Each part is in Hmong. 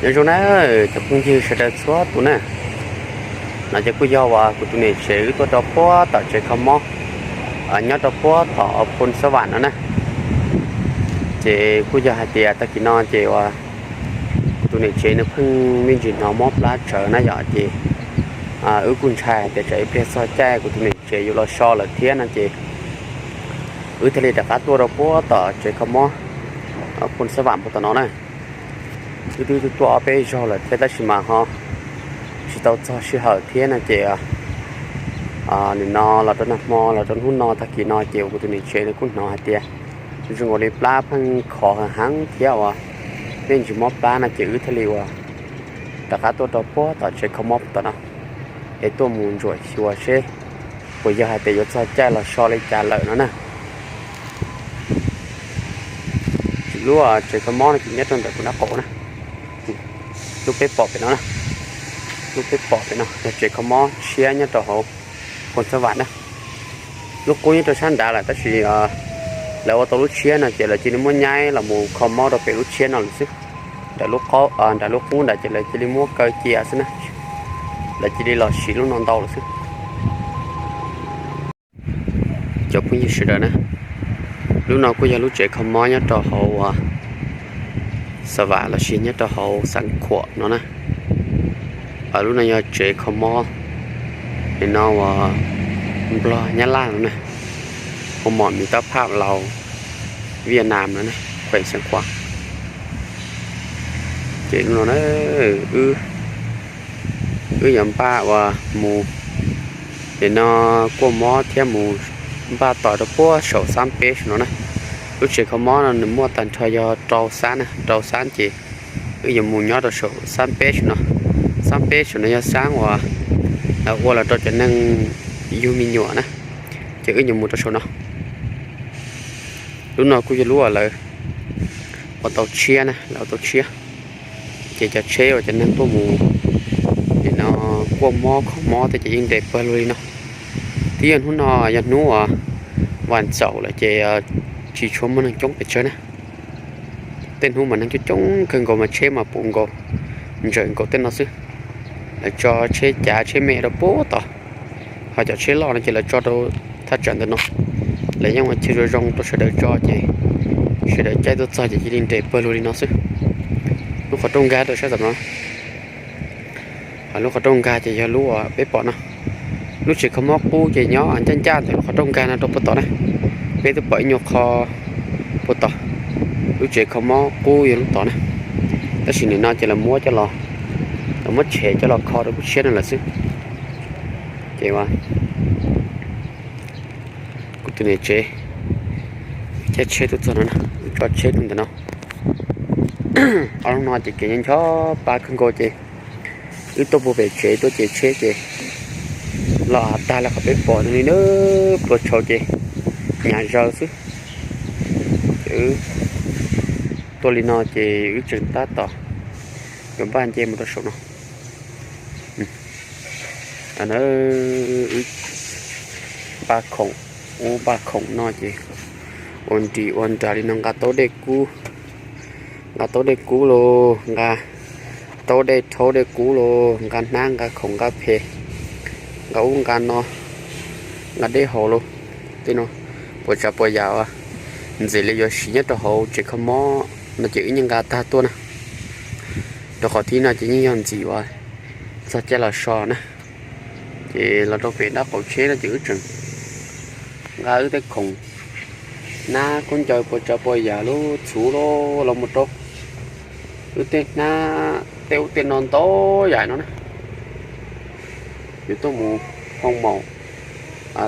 Nyob zoo na cov phooj ywg sawv daws txhua tus na, no ces kuj yog uas kuv tus niam tsev wb tuaj rau puag tom tsev kho mob nyob rau puag tom Phoos Xab Vam no na. Ces kuj yog hais tias tag kis no ces uas kuv tus niam tsev nws pheej me ntsis hnov mob plab tsawv na yom, ces wb kuj ntshai hais tias tsam ib pliag txog caij kuv tus niam tsev yuav los so lawm thiab no ces wb thiaj li rov qab tuaj rau puag tom tsev kho mob Phoos Xab Vam puag tom no na. Wb twb tuaj ob peb zaug lawm thiab tab sis mas ho tsis tau txog sij hawm thiab no ces nim no los rau nag hmo los rau hnub no tag kis no ces uas kuv tus niam tsev nws kuj hnov hais tias zoo nkaus li plab pheej khov heev heev thiab uas me ntsis mob plab no ces wb thiaj li uas rov qab tuaj rau puag tom tsev kho mob tom no es tuaj mus ntsuam xyuas seb puas yog hais tias yuav txog caij los so li cas lawm no na. Lub tsev kho mob no ces nyob rau ntawm kuv nraub qaum na, lub peb pom pem no na, lub peb pom pem no yog tsev kho mob tshiab nyob rau hauv Phoos Xab Vam na. Lub qub nyob rau sab nrad lawm tab sis lawv ua tau lub tshiab no ces lawv cia li muab nyaib los mus kho mob rau pem lub tshiab no lawm xwb. Nram lub qub nram ces lawv cia li muab kaw cia xwb na, lawv cia li los siv lub no ntau lawm xwb. Cov phooj ywg sawv daws na, lub no kuj yog lub tsev kho mob nyob rau hauv Xab Vam lossis nyob rau hauv Xeev Khuam no na. Lub no yog tsev kho mob nim no uas Nplog Nyab Laj no na, hu mom mis tab phaj Laus Viaj Nam no na, khuem Xeev Khuam. Ces lub no wb yuav npaj uas mus nim no kuaj mob thiab mus npaj tos rau puag saum xab peb saum no na. Lub tsev kho mob no nws muaj tag nrho yog rau xab na, rau xab ces wb yuav mus nyob rau saum xab peb saum no. Xab peb saum no yog xab uas ua los rau cov neeg yug me nyuam na, ces wb yuav mus rau saum no. Lub no kuj yog lub uas lawv ua tau tshiab na, lawv ua tau tshiab. Ces cov tsheb uas cov neeg tuaj mus nim no kuaj mob kho mob tej ces yeej nres pawg lug li no. Twb yog hnub no yog hnub uas vas txaum lawm ces tsis tshua muaj neeg coob pes tsawg na. Tej hnub mas neeg coob coob kawg nkaus mas tsheb mas puv nkaus, ntsawm nkaus tej no xwb. Lawv tso tsheb cav tsheb me rau puag tod, ho cov tsheb loj no ces lawv tso rau thaj tsam ntawm no. Lawv yeej ua chaw zoo zoo rau sawv daws tso ces sawv daws caij tuaj txog ces cia li nres pawg lug li no xwb. Lub qhov rooj nkag rau sab tom no. Lub qhov rooj nkag ces yog lub uas peb pom no. Lub tsev kho mob qub ces nyob ncaj ncaj ntawm lub qhov rooj nkag no rau puag tod na. Peb twb pom ib nyuag qho puag tod. Lub tsev kho mob qub yog lub tod na. Tab sis nim no ces lawv muab coj los, lawv muab tshem coj los kho rau lub tshiab no lawm xwb. Ces kuv tus niam tsev caij tsheb tuaj txog no na, tso tsheb rau ntawm no. Ob lub no ces kev ncho ncho pa kawg nkaus ces wb tuaj puag pem tsev tuaj ces tsheb ces los av tag li qhov peb pom li na, pluas tshauv ces hnyav zaws xwb. Ces wb tuaj li no ces wb tseem tab tom yuav npaj nce mus rau saum no. Wb npaj khoom, ub npaj khoom no ces ua nrim ua nrag li no, nqa taub dej kub, nqa taub dej kub los, nqa taub dej rhaub dej kub los, nqa hnab nqa khoom nqa phem, nqa ub nqa no, nqa dej haus los, tej no puas tsav puas yam ntxim li yuav siv nyob rau hauv tsev kho mob no ces wb yeej nqa tag tuaj na, rau qhov thib no ces yeej yog ntxim uas txog caij los so na. Ces los rau pem nraub qaum tsheb no ces wb tseem nqa wb tej khoom, hnab khaub ncaws puas tsav puas yam lub txhuv los mus rau wb tej hnab tej ub tej no ntau yam no na. Yuav tuaj mus hoo maum,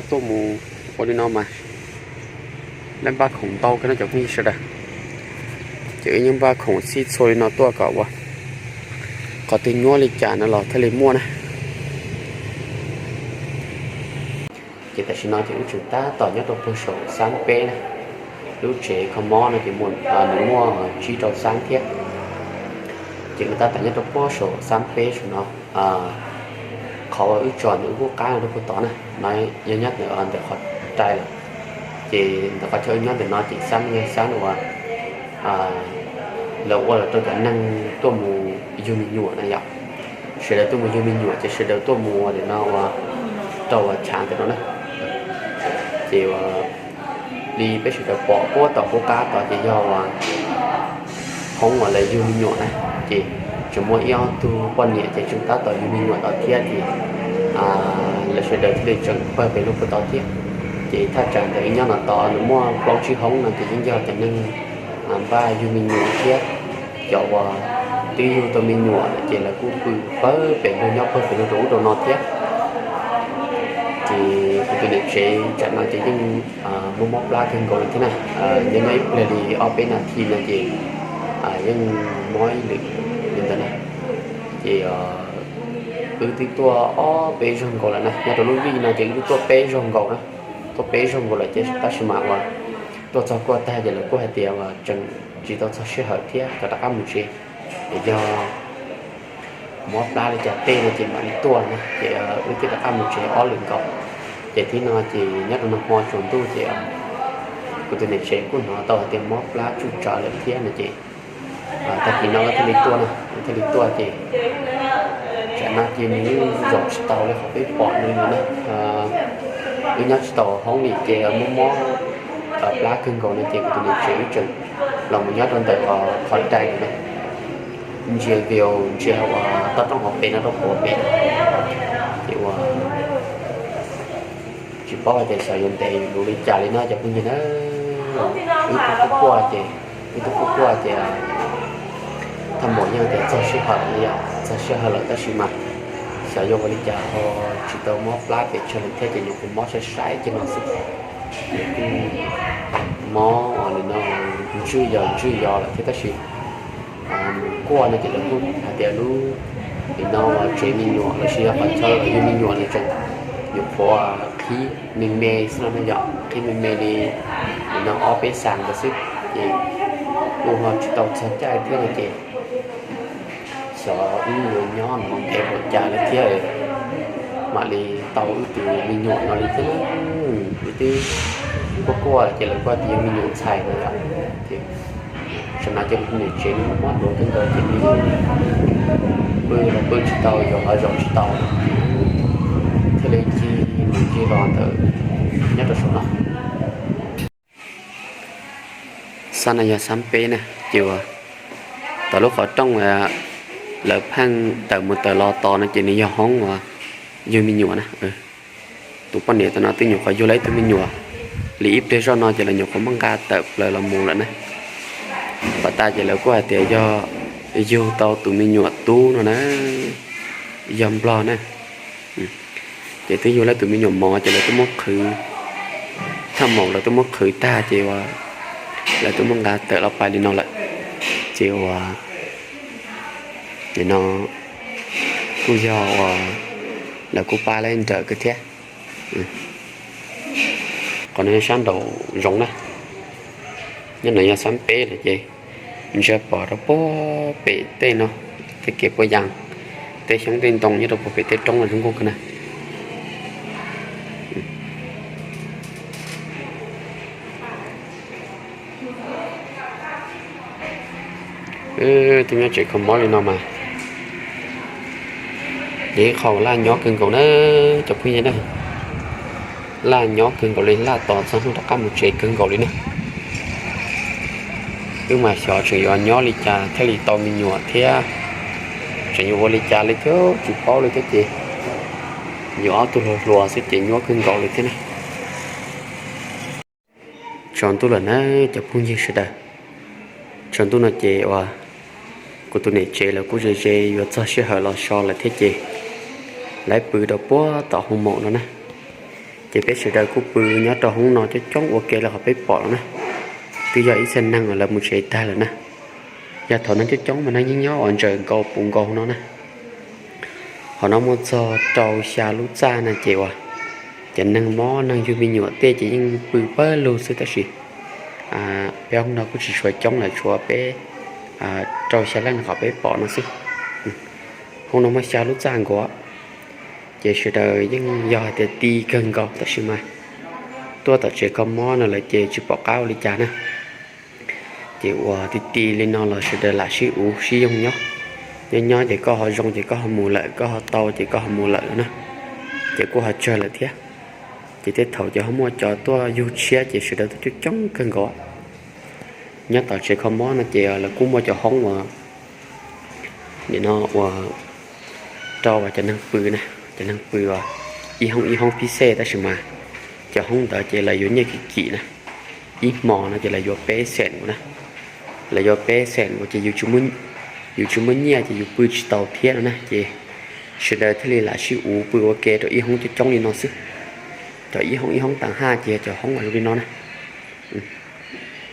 tuaj mus ua li no mas lawv npaj khoom ntau kawg no cov phooj ywg sawv daws. Ces wb yeej npaj khoom xib txhua li no tuaj kom ua qhov twg nyuaj li cas no los thiaj li muaj na. Ces tam sim no ces wb tseem tab tom nyob rau puag saum xab peb na. Lub tsev kho mob no ces nws muaj tsib rau xab thiab. Ces wb tab tom nyob rau puag saum xab peb saum no. Qhov uas wb tso ntawm wb qub qab no rau puag tod na, no yog nyob ntawm qhov rai lawm. Ces ntawm qhov chaw wb nyob ntawm no ces xab no yog xab uas lawv ua los rau cov neeg tuaj mus yug me nyuam na yom. Sawv daws tuaj mus yug me nyuam ces sawv daws tuaj mus ua li no ua rau ua chav ntawm no na. Ces ua li peb sawv daws pom puab tom qub qab tod ces yog ua hoob uas lawv yug me nyuam na. Ces tseem muaj ib ob tug poj niam ces tseem tab tom yug me nyuam tod thiab ces lawv sawv daws thiaj li tseem pawg pem lug puag tod thiab. Ces thaj tsam ntawd nyob no tod nws muaj plaub tsib hoob no ces yeej yog cov neeg npaj yug me nyuam thiab cov uas twb yug tau me nyuam ces lawv kuj pw pawg pem lug nyob pawg pem lug rau ub rau no thiab. Ces kuv tus niam tsev tsam no ces yeej mob mob plab kawg nkaus li thiab na. Nyob nyob ib pliag li ob peb nas this no ces yeej mob ib lwm li ntawd na. Ces wb twb tuaj ob peb zaug nkaus lawm na, nyob rau lub vij no ces wb twb tuaj peb zaug nkaus na. Tuaj peb zaug nkaus lawm ces tab sis mas uas tuaj txog kuaj tag ces lawv kuj hais tias uas tseem tsis tau txog sij hawm thiab kom rov qab mus tsev. Es yog mob plab li cas tej no ces mam li tuaj na, ces wb thiaj rov qab mus tsev ob lwm nkaus. Ces thib no ces nyob rau nag hmo tsaus ntuj ces kuv tus niam tsev kuj hnov tau hais tias mob plab tsuj tsawv lawm thiab no ces tag kis no wb thiaj li tuaj na, wb thiaj li tuaj ces tsam no ces nws yeej zaum tsis tau li qhov peb pom no li na. Wb nyob tsis tau hoob li ces mob mob plab kawg nkaus no ces kuv tus niam tsev wb tseem los mus nyob rau ntawm qhov dai no na, ntsia view ntsia uas toj roob hauv pes no rau puag pem. Ces uas tsis paub hais tias xyov yuav ntev yuav luv li cas li no cov phooj ywg na. Wb twb quaj quaj ces, wb twb quaj quaj ces thaj maum yeej tias txog sij hawm lawm, txog sij hawm lawm tab sis mas xyov yuav ua li cas ho tsis tau mob plab pes tsawg li thiab ces nyuam qhuav mob saib saib kiag no xwb. Ces kuj mob ua li no ntswj yos ntswj yos lawm thiab tab sis mus kuaj no ces lawv kuj hais tias lub li no uas tsev me nyuam los sis yog qhov chaw yug me nyuam no tseem nyuam qhuav qhib me me xwb no na yom, qhib me me li li no ob peb xas ntawd xwb ces kuj ho tsis tau txog caij thiab no ces xyov wb yuav nyob no ntev npaum cas li thiab mam li tau wb tus me nyuam no li thiab na. Wb twb quaj quaj ces lawv kuj tias yog me nyuam ntxhais no yom. Ces tam no ces niam tsev nws mob duav kawg nkaus ces nws pw los pw tsis tau, zaum los zaum tsis tau, thiaj li ncig mus ncig los ntawm nyob rau saum no. Xab no yog xab peb na, ces uas tom lub qhov rooj lawv pheej tawm mus tawm los tos no ces nws yog hoob uas yug me nyuam na. Tus poj niam tam no twb nyuam qhuav yug lawm ib tug me nyuam li ib pliag zoj no ces lawv nyuam qhuav muab nqa tawm plaws los mus lawm na. Pom tas ces lawv kuj hais tias yog yug tau tus me nyuam tub no na, yog nplog na. Ces twb yug lawm tus me nyuam mov ces lawv twb muab qhwv, thaj maum lawv twb muab qhwv tag ces uas lawv twb muab nqa tawm los pais li no lawm. Ces uas nim no kuj yog uas lawv kuj pab lawv nrawm kawg thiab. Qhov no yog sab nraum zoov na, nyob no yog xab peb lawm ces ntshe pom rau puag pem tej no, tej kev puas yas, tej xyoob tej ntoo nyob rau puag pem tej roob los zoo nkauj kawg na. Twb nyob tsev kho mob li no mas, ces ib qho laj nyob kawg nkaus na cov phooj ywg na. Laj nyob kawg nkaus li, laj tos txog hnub rov qab mus tsev kawg nkaus li na. Wb mas xyov tseem yuav nyob li cas thiaj li tau me nyuam thiab, tseem yuav ua li cas li thiab tsis paub li thiab ces yus ob tug hluas hluas xwb ces nyuaj kawg nkaus li thiab na. Tsaus ntuj lawm na cov phooj ywg sawv daws. Tsaus ntuj no ces uas kuv tus niam tsev lawv kuj ze ze yuav txog sij hawm los so lawm thiab ces lawv pw rau puag tom hoo maum no na. Ces peb sawv daws kuj pw nyob rau hoob no coob coob ua ke li qhov peb pom no na. Twb yog ib txhia neeg uas lawv mus tsev tag lawm na. Yog thaum neeg coob coob mas neeg yeej nyob uas ntsaws nkaus puv nkaus no na. Qhov no muaj txog rau xya lub txaj no ces uas cov neeg mob neeg yug me nyuam tej ces yeej pw pawg lug xwb tab sis peb hoob no kuj tsis tshuav coob lawm, tshuav peb rau xya leej qhov peb pom no xwb. Hoob no muaj xya lub txaj nkaus ces sawv daws yeej yog hais tias ti kawg nkaus tab sis mas tuaj tom tsev kho mob no lawm ces tsis pom qab ua li cas na. Ces ua ti ti li no los sawv daws lam sib uv sib yoog nyob. Nyob nyob ces koj ho zoo ces koj ho mus lawm, koj ho tau ces koj ho mus lawm no na. Ces kuj ho tsawg lawm thiab. Ces tej thaum ces ho muaj cov tuaj yug tshiab ces sawv daws tuaj coob coob kawg nkaus. Nyob tom tsev kho mob no ces lawv kuj muaj cov hoob uas nim no uas rau cov neeg pw na, cov neeg pw uas ib hoob ib hoob pib xej, tab sis mas cov hoob ntawd ces lawv yuav nyiaj kim kim na. Ib hmos no ces lawv yuav peb xees nkaus na. Lawv yuav peb xees nkaus ces yus tsis muaj nyiaj ces yus pw tsis tau thiab no na. Ces sawv daws thiaj li lam sib uv pw ua ke rau ib hoob coob coob li no xwb. Cov ib hoob ib hoob tas haj ces cov hoob uas zoo li no na.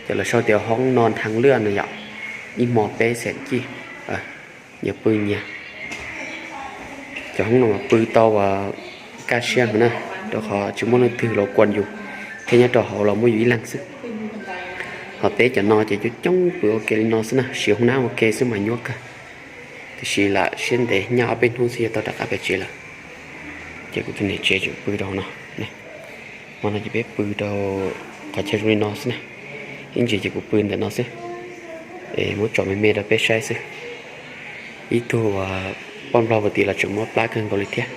Ces lawv sau tias hoob no nthee lwj no yom, ib hmo peb xees cij, nyias pw nyias. Cov hoob no mas pw tau uas kaj siab heev na, rau qhov tsis muaj leej twg los kuas yus, thiab nyob rau hauv los muaj yus ib leeg xwb. Ho peb cov no ces coob coob pw ua ke li no xwb na, siv hoob nab ua ke xwb mas nyuaj kawg. Tiam sis lam siab ntev nyaj ob peb hnub xwb yuav tau rov qab pem tsev lawm. Ces kuv tus niam tsev tseem pw rau hauv no. Hmo no ces peb pw rau qhov chaw zoo li no xwb na. Ib ntsis ces kuv pw ntawm no xwb, es muab tsom me me rau peb saib xwb. Ib tug uas poj nplog puag tim los tseem mob plab kawg nkaus li thiab.